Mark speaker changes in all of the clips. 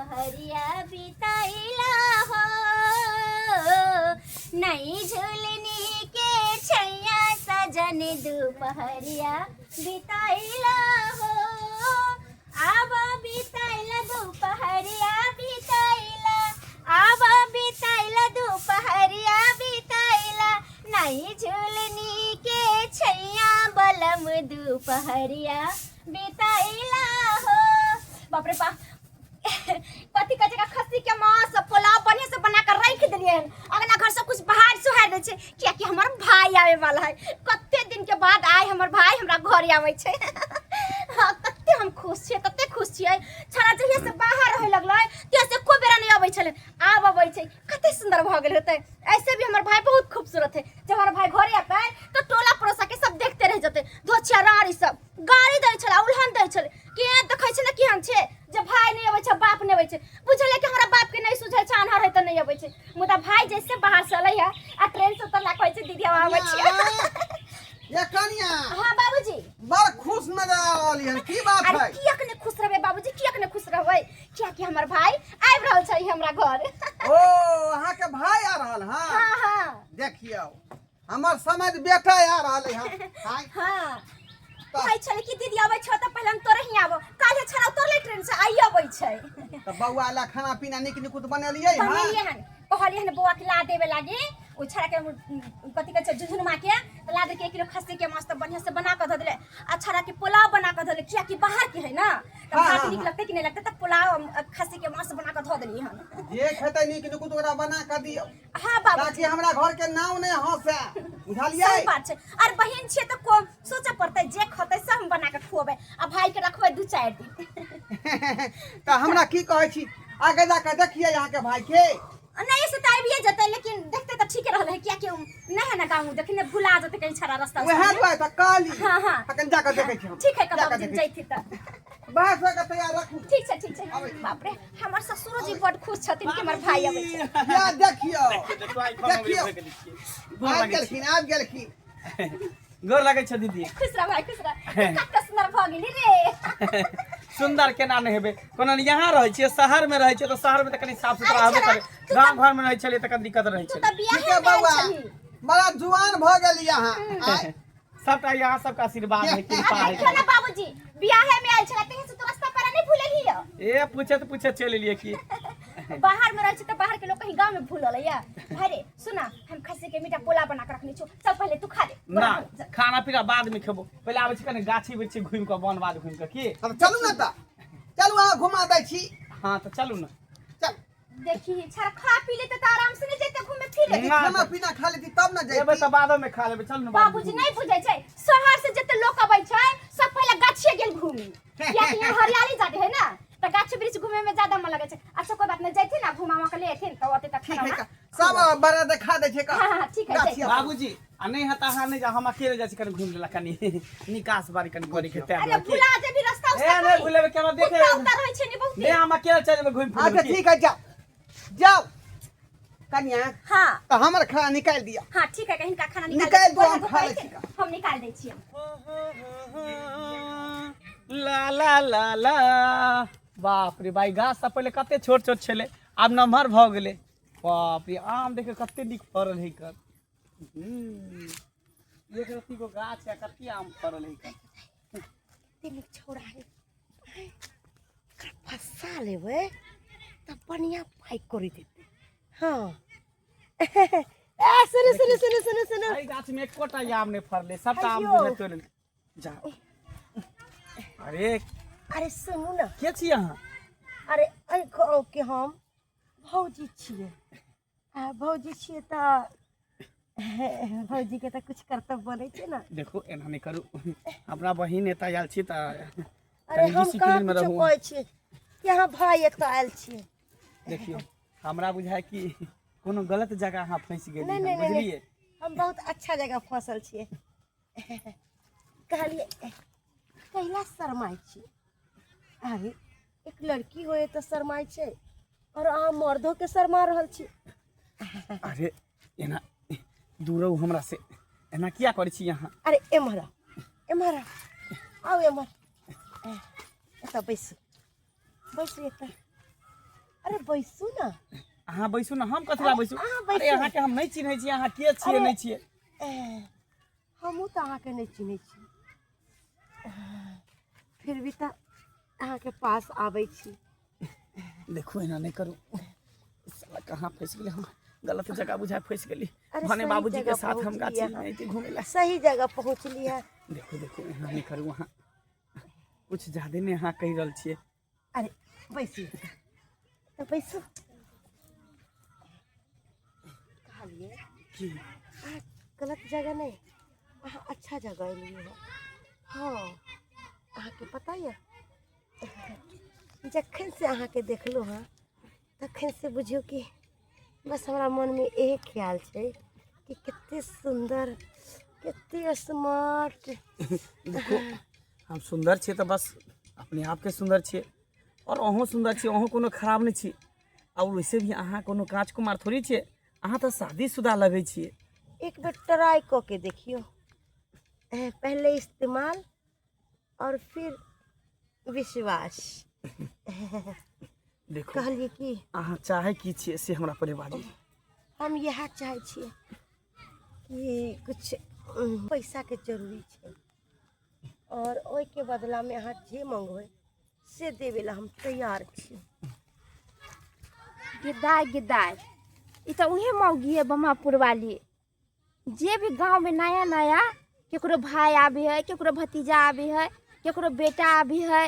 Speaker 1: दुपहरिया बितैला हो नहीं झुलनी के छैया सजन दुपहरिया बितैला हो आब बितैला दुपहरिया बितैला आब बितैला दुपहरिया बितैला नहीं झुलनी के छैया बलम दुपहरिया बितैला हो। बाप रे बाप, कथी कहै छै, खस्सी के मांस पुलाव बढ़िया से बना कर रख देलियै हन। अगना घर सब कुछ बाहर सुहार दै छै, कियाकि हमर भाई आवे वाला है। कते दिन के बाद आय हमर भाई हमरा घर आवे छै। हाँ, कते हम खुश छियै, तते खुश छियै। छड़ा जहिया से बाहर रहै लगलै तहिया से एको बेरा नहि अबै छलै, आब अबै छै। कते सुंदर भऽ गेल होतै। ऐसे भी हमर भाई बहुत खूबसूरत है। जब हमर भाई घरे अतै तो टोला पड़ोसा के सब देखते रह जतै। धोछिया राड़ी सब गाड़ी दै छलै, उल्हन दै छलै कि ए देखै छै ने केहन छै जे भाई नहि अबै छै, बाप नहि अबै छै। बुझलै कि हमरा बाप के नहि सुझै छै, आन्हर है तऽ नहि अबै छै। मुदा भाई जैसे बाहर से अलै है आ ट्रेन से उतरला कहै छै दीदी हम आबै छियै।
Speaker 2: ये कनिया।
Speaker 1: हाँ बाबूजी।
Speaker 2: बड़ खुश नजर आ रहल हन, की बात
Speaker 1: अरे
Speaker 2: है?
Speaker 1: कियाक नहि खुश रहबै बाबूजी, कियाक नहि खुश रहबै? कियाकि हमर भाई आबि रहल छै हमरा घर।
Speaker 2: ओ अहाँ के भाई आ रहल? हाँ।
Speaker 1: हाँ हाँ।
Speaker 2: देखियौ हमर समझ बेटा आ रहल है। हाँ।
Speaker 1: हाँ। कहै छलै कि दीदी अबै छौ तऽ पहिले हम तोरे ही आबो। काल्हे छड़ा उतरलै ट्रेन से, आइ अबै छै।
Speaker 2: तऽ बौआ ला खाना पीना नीक निकुत बनेलियै? हाँ
Speaker 1: बनेलियै हन। कहलियै हन बौआ के ला देबे लागी ओ छड़ा के कथी कहै छै झुनझुनमा के, तऽ ला देलकै 1 किलो खस्सी के मांस, तऽ बढ़िया से बना कऽ धऽ देलै आ छड़ा के पुलाव बना कऽ धऽ देलै, कियाकि बाहर के है ना तऽ
Speaker 2: हाँ,
Speaker 1: भात
Speaker 2: हाँ,
Speaker 1: नीक
Speaker 2: हाँ।
Speaker 1: लगतै कि नहि लगतै, तऽ पुलाव खस्सी के मांस बना कऽ धऽ देलियै हन।
Speaker 2: जे खेतै नीक निकुत ओकरा बना कऽ दियौ।
Speaker 1: हाँ बाबू।
Speaker 2: ताकि हमरा घर के नाव नहि हंसे, बुझलियै?
Speaker 1: सही बात छै। अरे बहिन छियै तऽ को सोचे पड़तै, जे खतै से हम बना के खुएबै आ भाई के रखबै 2-4 दिन।
Speaker 2: तऽ हमरा की कहै छी, आगे जाके देखियै अहाँके भाई के?
Speaker 1: नहीं से तऽ आबिए जेतै, लेकिन देखते तऽ ठीके रहलै, कियाकि नहीं है ना गाँव, देखने भुला जेतै कहीं छड़ा रास्ता।
Speaker 2: वएह दुआरे तऽ कहली।
Speaker 1: हाँ हाँ।
Speaker 2: अखन जाके देखै छी हम।
Speaker 1: ठीक है
Speaker 2: जाके
Speaker 1: बाबूजी।
Speaker 2: देखै छी।
Speaker 1: जैती तऽ
Speaker 2: बाहर से के तैयार रखू।
Speaker 1: ठीक छै, ठीक छै।
Speaker 2: आबै छी।
Speaker 1: बाप रे, हमर ससुरो जी बड खुश छथिन कि हमर भाई अबै छै।
Speaker 2: या देखियौ।
Speaker 3: देखियौ, आइ खाना
Speaker 2: देखियौ।
Speaker 3: भरि गेल छियै। गोर
Speaker 2: आबि
Speaker 3: लागै छी।
Speaker 2: गेलखिन, आबि गेलखिन।
Speaker 3: गोर लागै छै दीदी।
Speaker 1: खुश रह भाई, खुश रह। कते सुंदर भऽ गेली रे।
Speaker 3: सुंदर केना नहि हेबै? कोनो यहाँ रहै छियै, शहर में रहै छियै तऽ शहर में तऽ कनि साफ सुथरा
Speaker 1: अरे
Speaker 3: हेबे
Speaker 1: छड़ा,
Speaker 3: करे।
Speaker 1: तू
Speaker 3: गाँव घर में रहै छलियै तऽ कनि दिक्कत रहै
Speaker 1: तू
Speaker 3: छलै।
Speaker 1: तऽ बियाहे
Speaker 2: ठीक है
Speaker 1: में आयल
Speaker 2: बौआ,
Speaker 1: छलही।
Speaker 2: बड़ा जुआन भऽ गेली अहाँ आइ।
Speaker 3: सबटा यहाँ सबके आशीर्वाद है, कृपा
Speaker 1: अरे
Speaker 3: है।
Speaker 1: देखियौ ना बाबूजी, बियाहे में आयल छलै तहिया से तू रास्ता पर नहीं भूललही
Speaker 3: ए पूछत पूछत चलि एलियै की।
Speaker 1: बाहर में रहै छै तऽ बाहर के लोग कहीं गांव में भूलल या। भाई रे सुना, हम खस्सी के मीठा पोला बना के रखने छु, चल पहले तू खा ले।
Speaker 3: ना, खाना पीना बाद में खेबो, पहले आबै छी कनि गाछी वृक्षी घुमि कऽ, वन बाध घुमि कऽ की।
Speaker 2: अब चलू ने तऽ, चलू अहाँ घुमा दै छी।
Speaker 3: हाँ तऽ चलू ने।
Speaker 2: चल।
Speaker 1: देखी छड़ा खा पी लेते तऽ आराम से नहीं जैते घूमे फिरे।
Speaker 3: ना।
Speaker 2: खाना पीना खा लेती तब ना
Speaker 3: एबै
Speaker 2: जैती।
Speaker 3: तऽ बादो में खा लेबै, चल ने बाद में।
Speaker 1: बाबूजी नहीं बुझै छै, शहर से जते लोग अबै छै सब पहले गाछिए गेल घूमी, कियाकि यहाँ हरियाली ज्यादा है ना, तऽ गाछ वृक्ष घूमे में ज्यादा मन लगै छै। अच्छा कोई बात नहीं, जैथिन ना घुमावा के ले एथिन तऽ ओते तक
Speaker 2: ठीक
Speaker 1: खाना
Speaker 2: है
Speaker 1: उना।
Speaker 2: सब बड़ा देखा दै छै का।
Speaker 1: हाँ, हाँ, ठीक है,
Speaker 2: गाछी
Speaker 1: जैथिन।
Speaker 2: अपन।
Speaker 3: बाबूजी आ नहीं हता, अहाँ नहीं जाओ, हम अकेले जाइ छी कनि घुमि लेला, कनि निकास बारी कनि करे के तै
Speaker 1: अरे
Speaker 3: दुआरे की।
Speaker 1: भुला जेबी रास्ता
Speaker 3: ए
Speaker 1: उस्ता
Speaker 3: नहीं
Speaker 1: कहीं।
Speaker 3: भुलेबै, केना देखे
Speaker 1: कुत्ता उत्ता रहै छै ने बहुते।
Speaker 3: नहीं हम अकेले चलि जेबै घुमि फिर
Speaker 2: अच्छा
Speaker 3: की।
Speaker 2: ठीक है, जाओ जाओ कन्या।
Speaker 1: हाँ।
Speaker 2: तऽ हमर खाना निकालि दिअ।
Speaker 1: हाँ ठीक है, हिनका खाना निकाल
Speaker 2: निकालि
Speaker 1: दू,
Speaker 2: दू, हम खा लै छी।
Speaker 1: हम निकाल दै छियै।
Speaker 3: ला ला ला ला, बाप रे भाई, गाछ सब पहिले कते छोट छोट छलै, आब नमहर भऽ गेलै। बाप रे, आम देखे कते नीक फड़ल है कर। एक रत्ती गो गाछ है, कते आम फड़ल है कर।
Speaker 4: कते नीक छौड़ा है, एकरा फंसा लेबै तऽ बढ़िया पाइ करी देतै। हाँ ए सुनू सुनू सुनू सुनू सुनू।
Speaker 3: एहि गाछ में एकोटा आम नहि फड़लै, सबटा आम
Speaker 4: अय्यो।
Speaker 3: बुझे तोड़ि लेलकै। जा अरे।
Speaker 4: अरे सुनू ने।
Speaker 3: के छी अहाँ?
Speaker 4: अरे एहि गाँव के हम भौजी छियै, आ भौजी छियै तऽ भौजी के तऽ कुछ कर्तव्य बनै छै ने।
Speaker 3: देखू एना नहि करू, अपना बहिन एतऽ आयल छी तऽ
Speaker 4: अरे
Speaker 3: कनि
Speaker 4: हम कहाँ
Speaker 3: डिसिप्लिन मे
Speaker 4: कुछो
Speaker 3: रहू।
Speaker 4: कहै छियै कि अहाँ भाय एतऽ आयल छियै।
Speaker 3: देखियौ हमरा बुझाय कि कोनो गलत जगह अहाँ फँसि गेलियै
Speaker 4: नहि
Speaker 3: हन,
Speaker 4: नहि नहि
Speaker 3: बुझलियै?
Speaker 4: हम बहुत अच्छा जगह फंसल छियै। कहलियै कैला शरमाइ छी? अरे एक लड़की होए तऽ शरमाइ छै और अहाँ मर्दो के शरमा रहल छी।
Speaker 3: अरे एना दूर रहू हमरा से, एना किया करै छी अहाँ?
Speaker 4: अरे एम्हर आउ, एम्हर आउ, आउ एम्हर, एतऽ बैसू, बैसू एतऽ। अरे बैसू ने।
Speaker 3: अहाँ बैसू ने, हम कथी ला बैसू?
Speaker 4: अहाँ
Speaker 3: अरे
Speaker 4: बैसू।
Speaker 3: अहाँके हम नहि चिन्है छी, अहाँ के छियै?
Speaker 4: अरे-
Speaker 3: नहि छियै।
Speaker 4: ए, हमहूँ तऽ अहाँके नहि चिन्है छी, फिर भी तऽ अहाँके पास आबै छी।
Speaker 3: देखू, एना नहि करू। साला कहाँ फँसि गेलै हम? गलत जगह बुझाय फँसि गेली।
Speaker 4: अरे
Speaker 3: भने
Speaker 4: सही
Speaker 3: बाबूजी के
Speaker 4: जगह
Speaker 3: साथ हम
Speaker 4: पहुँचली
Speaker 3: गाछी
Speaker 4: अहाँ।
Speaker 3: में अयती घूमे ला।
Speaker 4: सही जगह पहुँचली है।
Speaker 3: देखू देखू, एना नहि करू अहाँ, कुछ ज्यादे नहि अहाँ कहि रहल छियै।
Speaker 4: अरे बैसू तऽ बैसू, कहलिए
Speaker 3: की?
Speaker 4: अहाँ गलत जगह नहि, अहाँ अच्छा जगह एलियै हँ। हँ, अहाँके पता यऽ, जखन से अहाँके देखलहुँ हँ तखन से बुझियौ कि बस हमरा मनमे इहे ख्याल छै कि कते सुन्दर, कते स्मार्ट।
Speaker 3: देखू, हम सुन्दर छियै तऽ बस अपने आपके सुन्दर छियै, आओर अहूँ सुन्दर छियै, अहूँ कोनो खराब नहि छी। आओर वैसे भी अहाँ कोनो काँच कुमार थोड़ी छियै, अहाँ तऽ शादीशुदा लगै छियै।
Speaker 4: एक बेर ट्राई कऽ के देखियौ। पहले इस्तेमाल और फिर विश्वास।
Speaker 3: देखू,
Speaker 4: कहलिए कि
Speaker 3: अहाँ चाहै की छियै से हमरा पहिले बाजू।
Speaker 4: हम इएह चाहै छियै कि कुछ पैसाके जरूरी छै, और ओहिके बदलामे अहाँ जे मंगबै से देवे ला हम तैयार छी।
Speaker 1: गे दाय गे दाय, ई तऽ उहे मौगी है बमापुर वाली, जे भी गांव में नया नया केकरो भाई आबे है, केकरो भतीजा आबे है, केकरो बेटा आबे है,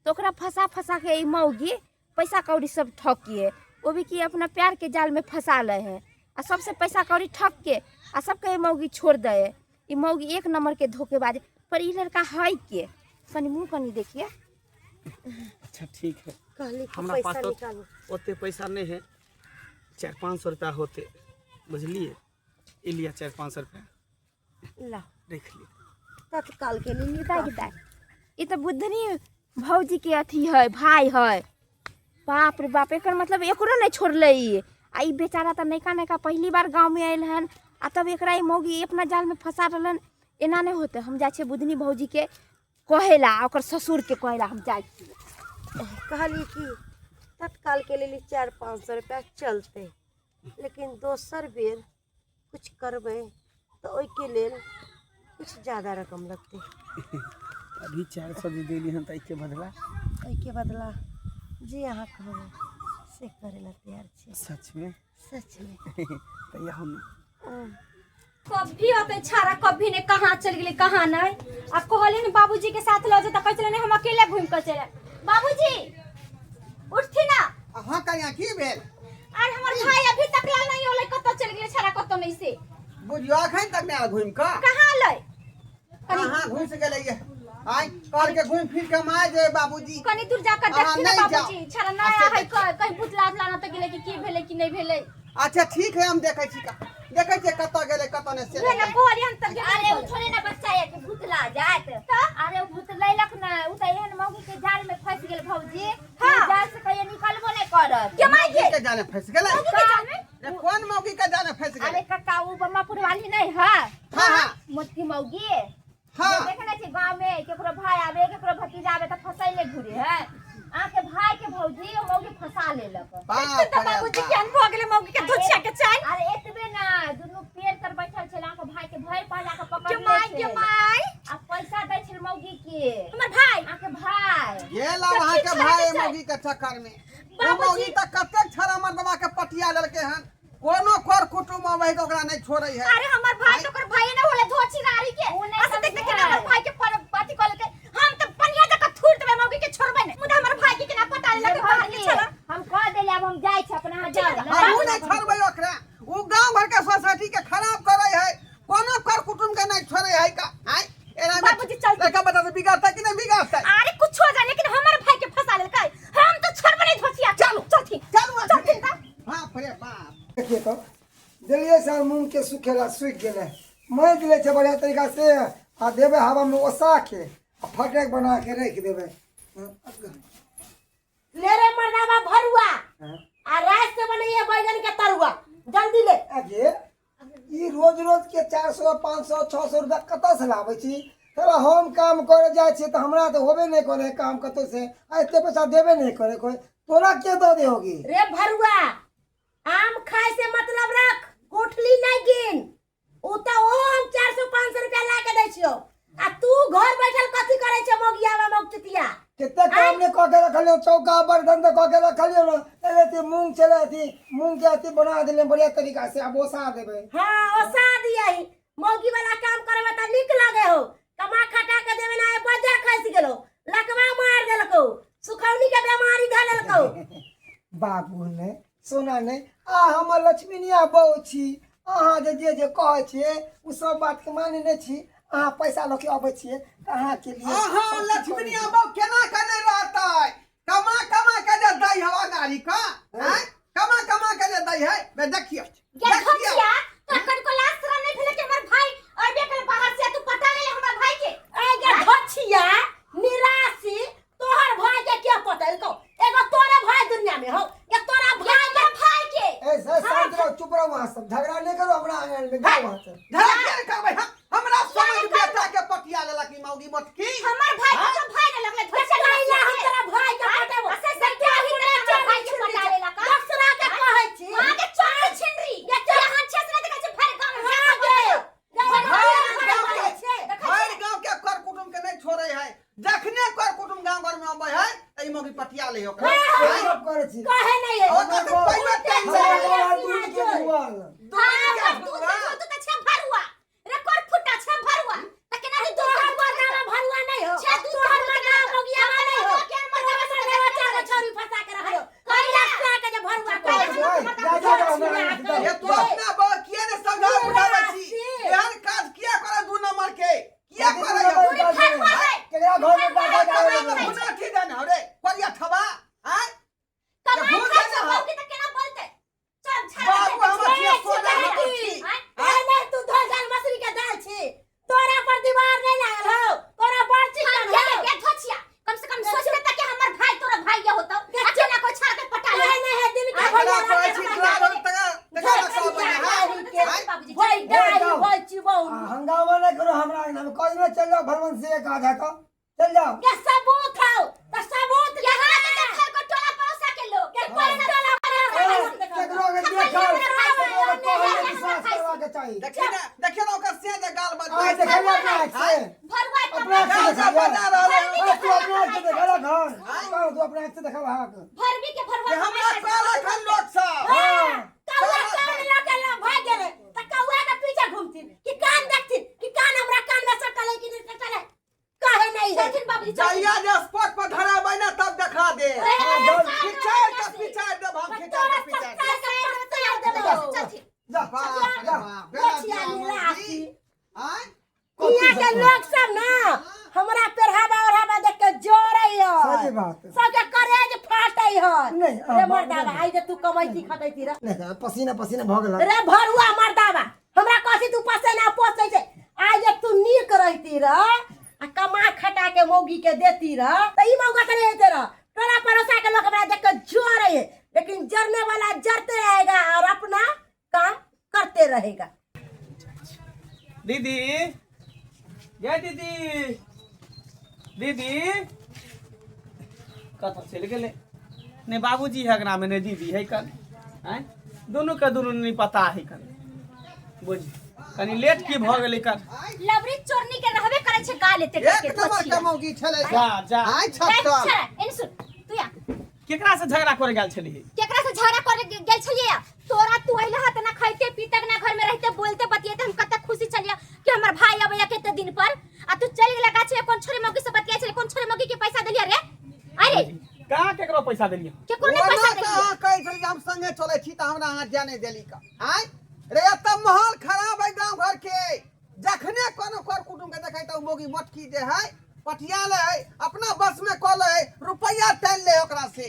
Speaker 1: तो ओकरा फंसा फंसा के ई मौगी पैसा कौड़ी सब ठकिए। वो भी कि अपना प्यार के जाल में फंसा ले है आ सबसे पैसा कौड़ी ठक के आ सबके ई मौगी छोड़ दे है। ई मौगी एक नंबर के धोखेबाज। पर ई लड़का है के? कनी मुँह कनी देखिए।
Speaker 3: अच्छा ठीक है।
Speaker 4: कहली कि
Speaker 3: हमरा
Speaker 4: पैसा
Speaker 3: पास तो
Speaker 4: निकालू।
Speaker 3: ओते पैसा नहीं है, 400-500 रुपया होते, बुझलिए? ई लिअ 400-500 रुपया।
Speaker 4: ला।
Speaker 3: देख लिअ।
Speaker 4: तत्काल के लिए।
Speaker 1: गिदा गिदा, ई तऽ बुधनी भौजी के अथी है, भाई है। बाप रे बाप, एकर मतलब एकरो नहीं छोड़ले ई। आ ई बेचारा तऽ नयका नयका पहली बार गाँव में आयल हन आ तब एकरा ई मौगी अपना जाल में फंसा रहलन। एना नहीं होते। हम जाइ छियै बुधनी भौजी के कहेला आ ओकर ससुर के कहेला, हम जाइ छियै।
Speaker 4: कहली कि तत्काल के लिए 400-500 रुपया चलते, लेकिन दोसर बेर कुछ करबै तऽ ओहिके लेल कुछ ज्यादा रकम लगतै।
Speaker 3: अभी 400 जे देली हन तऽ एहिके बदला?
Speaker 4: ओहिके बदला जे अहाँ कहबै से करै ला तैयार छी।
Speaker 3: सच में?
Speaker 4: सच में।
Speaker 3: तऽ हम
Speaker 1: कभी होते छाड़ा कभी ने कहाँ चल गेलै कहाँ नहीं। आ कहलियै ने बाबूजी के साथ लऽ जेता, कहै छलै नहीं, हम अकेले घूम के चल आयब। बाबूजी उठथि ना।
Speaker 2: अहाँ कनिया, की भेल?
Speaker 1: आर हमर भाई अभी तक ला नहीं होलै, कतऽ चल गेलै छाड़ा कतऽ नहीं से।
Speaker 2: बुझियो अखन तक नहि आयल घुमि कऽ।
Speaker 1: कहाँ लै कनी?
Speaker 2: कहाँ घुसि गेलै ये? आइ कहलकै घुमि फिर के हम आ जेबै बाबूजी।
Speaker 1: कनी दूर जाकर
Speaker 2: अहाँ
Speaker 1: देखथि ना
Speaker 2: नहि जाउ।
Speaker 1: बाबूजी, छाड़ा नहीं
Speaker 2: अच्छा,
Speaker 1: आए, कहीं भूतला उतला ना तऽ गेलै कि की भेलै कि नहीं भेलै।
Speaker 2: अच्छा ठीक है, हम देखै छी का देखै छियै कतऽ गेलै कतऽ नहि से।
Speaker 1: उहे ना कहलियै हन तऽ।
Speaker 5: अरे ओ थोड़े ना बच्चा है कि भूतला जात। अरे ओ भूत लैलक ना, उ त एहन मौगी के जाल में फंस गेल भौजी।
Speaker 1: हाँ।
Speaker 5: जाल से कहियो निकलबो नहीं करत।
Speaker 1: के माय
Speaker 2: मौगी के जाने फंसि गेलै।
Speaker 1: मौगी के जाल में?
Speaker 2: रे, कोन मौगी के जाने फंसि
Speaker 5: अरे
Speaker 2: गेलै?
Speaker 5: कक्का, उ बम्मापुर वाली नहीं है?
Speaker 2: हाँ हाँ।
Speaker 5: मोटकी मौगी।
Speaker 2: हाँ।
Speaker 5: जे देखने छी गांव में केकरो भाई आवे केकरो भतीजा आवे त फसैले घुरे है, अहाँ के भाई के भौजी ओ मौगी फंसा लेलक।
Speaker 2: बाप
Speaker 1: तऽ
Speaker 2: रे
Speaker 1: बाबूजी
Speaker 2: बाप।
Speaker 1: के अनुभव गेलै मौगी के धुछिया के चाल।
Speaker 5: अरे एतबे ना, दुनू पेड़ तर बैठल छल, अहाँ के भाई के भरि पाला के पकड़
Speaker 1: के माय के माय।
Speaker 5: आ पैसा दै छल मौगी के।
Speaker 1: हमर भाई?
Speaker 5: अहाँ के भाई।
Speaker 2: गेल अब अहाँ के भाई मौगी के चक्कर में। ओ
Speaker 1: बाबूजी।
Speaker 2: मौगी तऽ कतेक छड़ हमर बाबा के पटिया लेलकै हन, कोनो कर कुटुम अबै है तऽ ओकरा नहि छोड़ै है।
Speaker 1: अरे हमर भाई तो ओकर भाई ना होले धोछी गाड़ी के।
Speaker 5: उ नहि
Speaker 1: अच्छा देख देख
Speaker 5: समझै।
Speaker 1: के हमर भाई के पर अथी कऽ लेलकै। हम तऽ पनिया जकाँ थूर देबै, मौगी के छोड़बै नहि। मुदा हमर भाई के केना पटा लेलकै बाहर के
Speaker 5: भौजी,
Speaker 1: छला।
Speaker 5: हम कह देली, आब हम जाइ छी अपना, अहाँ जाउ।
Speaker 2: हमहूँ नहि छोड़बै ओकरा, ओ गाँव घर के सोसाइटी के खराब करै है, कोनो कर कुटुम के नहि छोड़ै है का आय एना में।
Speaker 1: बाबूजी, चलते।
Speaker 2: लड़का बता बिगड़तै कि नहि बिगड़तै?
Speaker 1: अरे कुछो जा, लेकिन हमर भाई के फंसा लेलकै, हम तो छोड़बै नहि धोछिया।
Speaker 2: चलू।
Speaker 1: चलथि।
Speaker 2: चलू।
Speaker 1: चलथिन तऽ।
Speaker 2: बाप रे बाप।
Speaker 6: देखिए तो देलियै सर मूँग के सुखेला, सूखि गेलै, मजि लै छै बढ़िआँ तरीका से आ देबै हवामे ओसा के आ फटक बना के राखि देबै।
Speaker 4: ले रे मर्दाबा भरुआ।
Speaker 6: हाँ।
Speaker 4: आ रात से बनैये बैगन के तरुआ, जल्दी ले।
Speaker 6: आगे ई रोज रोज के 400 500 600 रुपया कतऽ से लाबै छी? साला हम काम करे जाइ छियै तऽ हमरा तऽ होबे नहि करे काम कतौ से, आ एते पैसा देबे नहि करे कोइ। तोरा के दऽ दे होगी
Speaker 4: रे भरुआ आम खाए से मतलब रख गुठली नहीं गिन उ त ओ हम 400 500 रुपया ला के दै छियो आ तू घर बैठल कथी करै छै मोगियावा मोगचुतिया
Speaker 6: कितना काम ने कऽ के रखलियो चौका बर्तन तऽ कऽ के रखलियो ने एले अथी मूंग छलै अथी मूंग के अथी बना देलियै बढ़िया तरीका से आब ओसा देबै
Speaker 4: हाँ ओसा दियही मौगी वाला काम करबे त नीक लगे हो कमा खटा के देवे ना बजर खसि गेलो लकवा मार देलको सुखौनी के बीमारी धऽ लेलको
Speaker 6: बाबू ने सोना ने आ हमर लक्ष्मीनिया बहू छी अहाँ जे जे जे कहै छियै ओ सब बातके मानै नहि छी अहाँ पैसा लऽ के अबै छियै तऽ अहाँके लिए
Speaker 2: अहाँ
Speaker 6: सब किछु
Speaker 2: लक्ष्मीनिया बहू केना के नहि रहतै कमा कमा के जे दै हवा गाड़ी का हैं कमा कमा के जे दै है बे देखियो
Speaker 5: गे
Speaker 2: देखियो
Speaker 5: घटिया तोरा कनको लाज शरम नहीं भेलै कि हमर भाई अरबे के बाहर से तू पटा ले हमर भाई के
Speaker 4: ए गे घचिया निराशी तोहर भाई के के पटेलको एगो तोरे भाई दुनिया में हो ये तोरा भाई के
Speaker 5: भाई के
Speaker 6: ए सर शांत रहो चुप रहो वहाँ सब झगड़ा नहीं करो हमरा आंगन में जाओ वहाँ से
Speaker 2: झगड़ा किया ने करबै हम हमरा समझ बेटा के पटिया लेलक ई मौगी मोटकी
Speaker 5: हमर भाई के तो भाई ने लगले
Speaker 4: धोखा कैला हम तोरा भाई के पटेबो
Speaker 5: असे सत्या ही तोरा भाई के पटा लेलक
Speaker 4: दसरा के कहै छी
Speaker 5: हां के चोर छिनरी
Speaker 4: ये चोर-
Speaker 5: यहाँ छे से देखै छै भरि गांव में
Speaker 4: हां गे
Speaker 2: भरि गाँव के कर कुटुम के नहीं छोड़े है जखने कर कुटुम गाँव घर में अबै है त ई मौगी पटिया ले ओकरा
Speaker 6: से गप करै छी
Speaker 4: कहे नहीं है
Speaker 2: ओकर तऽ पहिले टेंशन
Speaker 6: हमरा
Speaker 2: है।
Speaker 6: बड़ा दूध के दुआल
Speaker 5: हां
Speaker 2: दूध
Speaker 5: पर
Speaker 2: के
Speaker 5: तू
Speaker 2: दुआ।
Speaker 5: तू त छे भरुआ रे कोर फुटा छे भरुआ त केना ही
Speaker 4: तोहर मर्दाना भरुआ नहीं हो
Speaker 5: छे दूध
Speaker 4: तोहर
Speaker 5: के
Speaker 4: मर्दाना मोगियावा नहीं हो
Speaker 5: के
Speaker 4: तोहर मर्दाना चार गो छौरी फंसा के रखलो कैला से के जे भरुआ
Speaker 5: कैला
Speaker 4: कहे
Speaker 6: जा जा जा हमरा आंगन से
Speaker 2: ये
Speaker 6: जाओ।
Speaker 2: तू अपना बा किया ने समझा बुझाबै छी एहन काज किया करे दू नंबर के किया
Speaker 6: दू
Speaker 2: करे
Speaker 6: नंबर के काज
Speaker 5: भरुआ
Speaker 6: करे। केकरा घर में टाका जाए
Speaker 2: हुना की देन हो रे करिया ठबा आय
Speaker 5: कमाई
Speaker 2: भूल
Speaker 5: खाइ
Speaker 2: जाना
Speaker 5: छै
Speaker 2: हो।
Speaker 5: मौगी त केना बोलतै चल छाड़
Speaker 2: बाबू हमर छियै सोना हमर छी
Speaker 4: ए नहीं तू धोल झाल मछली के दाल छी तोरा पर दीवार नहीं लागल हो तोरा बड़ चिकन हो
Speaker 5: ये धोचिया कम से कम सोचते त कि हमर भाई तोरा भाई ये होतौ आ केना कोई छाड़ के पटा ले
Speaker 4: नहीं नहीं है दिन के
Speaker 2: एकरा
Speaker 4: भैया
Speaker 2: कहै छी दुआ तका तका सब बने हाय
Speaker 5: बाबूजी
Speaker 4: भाई गाय
Speaker 6: जाओ।
Speaker 4: भाई चिबौ
Speaker 6: आ, हंगामा नहीं करो हमरा आंगन में कहीं ना चल जाओ भगवान से एक आधा का चल जाओ
Speaker 4: के सबूत हो त सबूत
Speaker 5: यहाँ के देखल को टोला पड़ोसा के लोग
Speaker 4: के कोई टोला पड़ोसा
Speaker 6: केकरो अगर देखल केकरो अगर कहल विश्वास करवा के चाहिए
Speaker 2: देखिए ना देखिए ना ओकर से जे गाल बज
Speaker 6: आज देखलिए अपना आँख से
Speaker 5: भरुआ
Speaker 6: अपना आँख से
Speaker 2: गाल
Speaker 6: देखलिए
Speaker 2: बजा रहल है
Speaker 6: आ, तू अपना आँख से देखल घर कहो तू अपना आँख से देखल हाक
Speaker 5: भरबी के भरुआ
Speaker 2: जे हमरा कहलक हन लोक सब
Speaker 6: हाँ
Speaker 4: कौआ कान लगे ला भाग गेलै त कौआ के पीछे घूमथिन कि कान देखथिन कि कान हमरा कान में सटल है कि नहीं सटल है कहे नहीं है
Speaker 5: चलथिन बाबूजी चलथिन
Speaker 2: जहिया जे स्पॉट पर धराबै ना तब देखा दे
Speaker 6: हाँ, जाओ।
Speaker 2: खिंचा के पीछा देब हम खिंचा
Speaker 4: तोरा
Speaker 2: के पीछा
Speaker 4: सत्ता के पत्ता देबो
Speaker 5: चलथिन
Speaker 6: जा
Speaker 2: बाप रे
Speaker 6: जा
Speaker 2: बाप बेटा
Speaker 4: कोचिया निलासी
Speaker 2: आय
Speaker 4: यहाँ के लोग सब ना हमरा पेरहावा ओढ़ावा देख के जोड़ै है
Speaker 6: सही बात।
Speaker 4: सबके करेज फाटै है
Speaker 6: नहीं, आ,
Speaker 4: रे
Speaker 6: बाप
Speaker 4: मर्दावा
Speaker 6: रे।
Speaker 4: आई जे तू कमैती खटैती रे
Speaker 6: नहीं तो पसीना पसीना भऽ गेल
Speaker 4: रे भरुआ मर्दावा हमरा कहसी तू पसेना पोसै छै आइ जे तू नीक रहती र आ कमा खटा के मौगी के देती र त ई मौका त नहीं हेते र टोला पड़ोसा के लोग हमरा देख के जोड़ै है लेकिन जरने वाला जरते रहेगा और अपना काम करते रहेगा
Speaker 3: दीदी जय दीदी दीदी कतऽ चलि गेलै नहि बाबूजी है अगनामे नहि दीदी है कन आँय दुनू के दुनू नहि पता है कन बुझ कनि लेट की भऽ गेलै कन
Speaker 5: लवरी चोरनी के रहबे करै छै गाल एते
Speaker 2: एक नंबर के मौगी छलै
Speaker 3: जा जा
Speaker 2: आय छत्तर
Speaker 5: एने सुन तू या
Speaker 3: केकरा से झगड़ा करे गेल छलियै
Speaker 5: केकरा से झगड़ा करे गेल छलियै तोरा तू अइला ह त ना खाइते पीते ना घर में रहते बोलते बतियाते हम कते खुशी छलियै कि हमर भाई अबैया कते दिन पर आ तू चलि गेला गाछी में कोन छोरी मौगी से बतियाइ छलै कोन छोरी मौगी के पैसा देलियै रे अरे
Speaker 3: कहाँ केकरो पैसा देलियै
Speaker 5: केकरो नहि
Speaker 2: ओना
Speaker 5: पैसा
Speaker 2: तऽ
Speaker 5: देलियै
Speaker 2: अहाँ कहै छलियै जे हम संगे चलै छी तऽ हमरा अहाँ जाय नहि देली का आँय रे एतऽ माहौल खराब है गाँव घर के जखने कोनो कर कुटुम के देखै तऽ ओ मौगी मोटकी जे है पटिया ले है अपना बस में कऽ ले है रुपैया टानि ले ओकरा से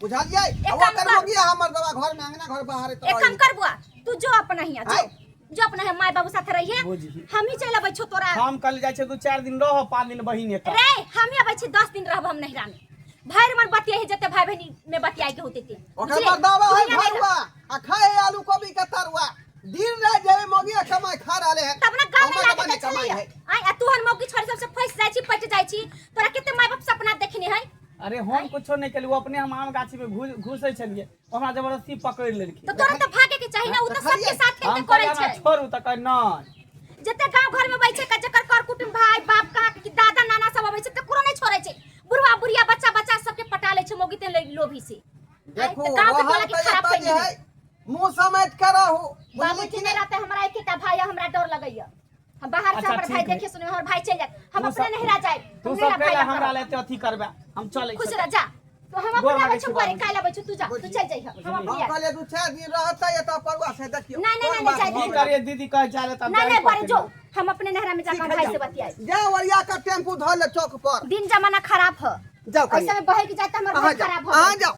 Speaker 2: बुझलियै
Speaker 5: एक
Speaker 2: आ
Speaker 5: काम
Speaker 2: ओकर
Speaker 5: कर।
Speaker 2: मौगी हमर दवा घर में अंगना घर बाहर
Speaker 5: एक काम कर बुआ तू जो अपना हिया जो
Speaker 2: आय।
Speaker 5: जो अपना हिया माय बाबू साथे रहिए
Speaker 3: बुझी।
Speaker 5: हम ही चल अबै छौ तोरा
Speaker 3: हम कल जाइ छै दू चारि दिन रह पाँच दिन बहिन एतऽ
Speaker 5: रे हम ही अबै छी 10 दिन रहब हम नहिरा में भरि मन बतियाही जते भाई बहिनी में बतियाई के होते ते
Speaker 2: ओकर मर्दावा है भरुआ आ खाए है आलू कोबी के तरुआ दिन रात जेबे मौगी कमाई खा रहले है
Speaker 5: तब ना गाँव में
Speaker 2: हमर
Speaker 5: लागे
Speaker 2: जमाने
Speaker 5: के
Speaker 2: कमाई
Speaker 5: छलैया
Speaker 2: है
Speaker 5: आय आ तू हन मौगी छोड़ी सबसे फंस जाइ छी पट जाइ छी तोरा कते माय बाप सपना देखने है
Speaker 3: अरे हम कुछो नहीं केलियै, ओ अपने हम आम गाछी में घुसै छलियै, ओ हमरा जबरदस्ती पकड़ि लेलखिन।
Speaker 5: तऽ तोरा तऽ भागे के चाही ना, उ तऽ सबके साथ
Speaker 3: हम
Speaker 5: खेलते करै
Speaker 3: कहलियै हमरा
Speaker 5: छै।
Speaker 3: छोड़ू, तऽ कहै नहि।
Speaker 5: जते गांव घर में बैठे के जकर कर कुटुम भाई बाप काक की दादा नाना सब अबै छै, तकरो नहि छोड़ै छै। बुढ़वा बुढ़िया बच्चा बच्चा सबके पटा लै छै मौगी ते लोभी से।
Speaker 2: देखू,
Speaker 5: तऽ गांव के
Speaker 2: रहल
Speaker 5: टोला के
Speaker 2: तऽ
Speaker 5: खराब
Speaker 2: एतऽ जे
Speaker 5: कैने
Speaker 2: है मुँह समेट के रहू, बुझलियै
Speaker 5: बाबूजी
Speaker 2: कि
Speaker 5: नहि रहते, हमरा एकेटा भाई है, हमरा डर लगैया। हम बाहर से
Speaker 3: अच्छा,
Speaker 5: हमर भाई
Speaker 3: ठीक है।
Speaker 5: देखे सुने हमर भाई चलि जायत, हम
Speaker 3: तू
Speaker 5: अपने
Speaker 3: सब-
Speaker 5: नहिरा जायब।
Speaker 3: तू
Speaker 5: हम
Speaker 3: सब
Speaker 5: नहिरा भाई
Speaker 3: कैला
Speaker 5: लग
Speaker 3: हमरा
Speaker 5: रहब।
Speaker 3: ले एते अथी करबे, हम चलै
Speaker 5: खुश
Speaker 3: छी।
Speaker 5: रह जा तो, हम
Speaker 3: गोर
Speaker 5: अपने
Speaker 3: लागै
Speaker 5: आबै
Speaker 3: छी
Speaker 5: छी बुआरे,
Speaker 3: बाबूजी।
Speaker 5: काल्हि आबै छी, तू जा, तू चलि जइह, हम
Speaker 2: हम
Speaker 5: अपने आयब।
Speaker 2: कहलियै 2-4 दिन रहतै एतऽ परुआ से देखियौ
Speaker 5: नहीं, नहीं,
Speaker 2: कोन
Speaker 5: नहीं,
Speaker 2: बात
Speaker 5: जाय
Speaker 2: भऽ
Speaker 3: की
Speaker 2: गेलै।
Speaker 3: करिए दीदी, कहै चाहे तब
Speaker 5: नहीं
Speaker 3: जाही
Speaker 5: नहीं बड़े
Speaker 3: पड़तै
Speaker 5: जो
Speaker 3: ने।
Speaker 5: हम अपने नहरा में जाकर
Speaker 2: ठीक है,
Speaker 5: भाई से
Speaker 2: जाओ।
Speaker 5: बतियाए।
Speaker 2: जाओ ओरिया के टेम्पू धऽ ले चौक पर।
Speaker 5: दिन जमाना खराब है,
Speaker 2: जाओ
Speaker 5: ऐसे
Speaker 2: कनिया।
Speaker 5: में बहे के जाए तो हमर
Speaker 2: अहाँ
Speaker 5: घर
Speaker 2: जाओ,
Speaker 5: खराब हो
Speaker 2: अहाँ जाओ।